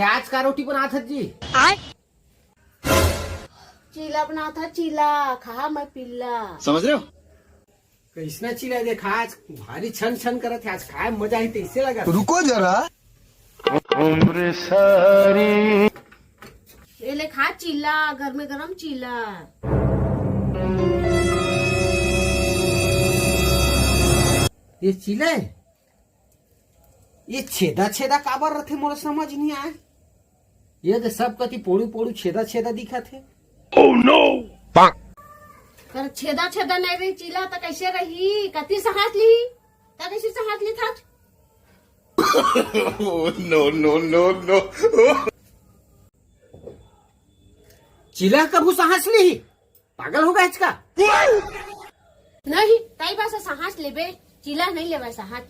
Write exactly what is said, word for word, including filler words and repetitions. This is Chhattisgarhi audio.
आज का रोटी बनात हस जी? चीला बनात हस, चीला, खा मैं पिल्ला। समझ रहे हो? कइसना चीला देखा आज, भारी छन छन करत हे आज, खाए मजा ही तइसे लगा। रुको जरा। ये ले खा चीला, गरमे गरम चीला। ये चीला हे? ये छेदा छेदा काबर रथे, मोला समझ नहीं आए। ये तो सब कति पोड़ू पोड़ू छेदा छेदा दिखत हे। Oh no! पर छेदा छेदा नहीं रही चीला तो कैसे रही? कति सांस ली? तो कैसे सांस ली था? Oh no no no no! चीला कभू सांस ली? पागल हो गे का? नहीं, तई बस सांस लेबे, चीला नहीं लेबे सांस।